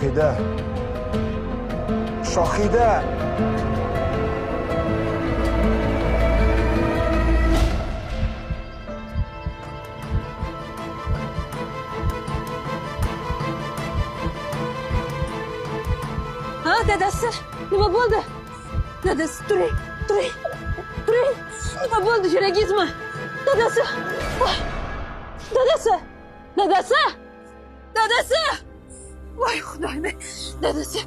Shohida. Shohida. Ha, dadasi, nima bo'ldi? Dadasi, turing, turing, turing. Nima bo'ldi, yuragingizmi? Dadasi. Dadasi. Dadasi. Dadasi. Voy Xudoyim. Dadasi.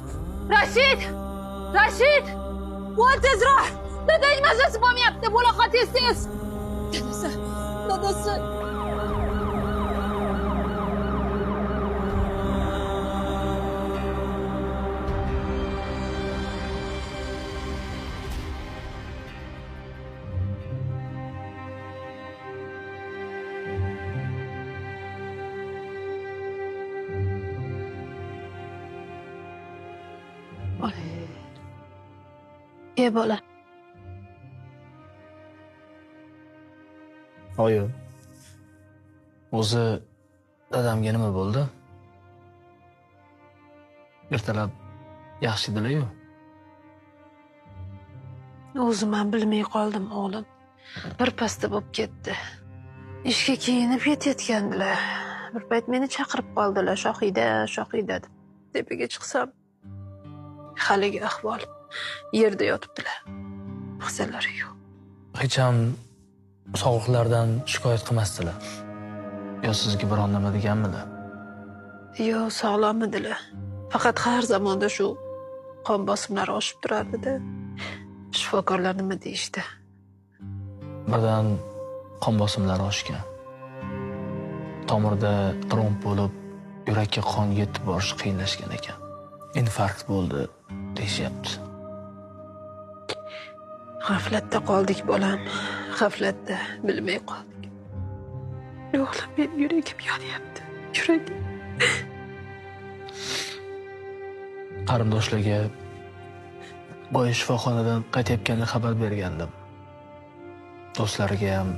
Rashid! Rashid! Bo'l tezroq! Dadang mazasi bo'lmayapti. Bo'la qol tez-tez. Dadasi. Dadasi. E bola. Oyi, o'zi dadamga nima bo'ldi? Ertalab yaxshi edilar-yu. O'zim ham bilmay qoldim, o'g'lim. Bir pasda bo'lib ketdi. Ishga kiyinib ketayotgandilar. Bir payt meni chaqirib qoldilar, Shohida, Shohida deb. Tepaga chiqsam, haligi ahvol. Yerda yotibdilar. Mazalari yo'q. Hech ham sog'liqlaridan shikoyat qilmasdilar. Yo sizga biron nima deganmidi? Yo'q, sog'lommidilar. Faqat har zamonda shu qon bosimlari oshib turardi-da. Shifokorlar nima deyishdi? Birdan qon bosimlari oshgan. Tomirda tromb bo'lib, yurakka qon yetib borishi qiyinlashgan ekan. Infarkt bo'ldi deyishyapti. G'aflatda qoldik bolam. G'aflatda bilmay qoldik. O'g'lim, meni yuragim yonyapti. Yuragim. Qarindoshlarga boya shifoxonadan qaytayotganini xabar bergandim. Do'stlariga ham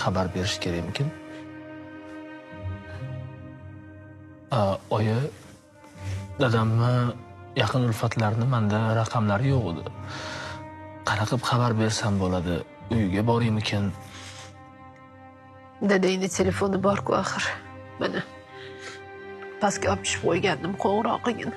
xabar berish kerakmikin? Oyi, dadamni yaqin ulfatlarini menda raqamlari yo'q edi. Qanaqa qilib xabar bersam bo'ladi? Uyiga boraymikin? Dadangni telefoni bor-ku axir. Mana pastga olib tushib qo'ygandim, qo'ng'iroq qilgin.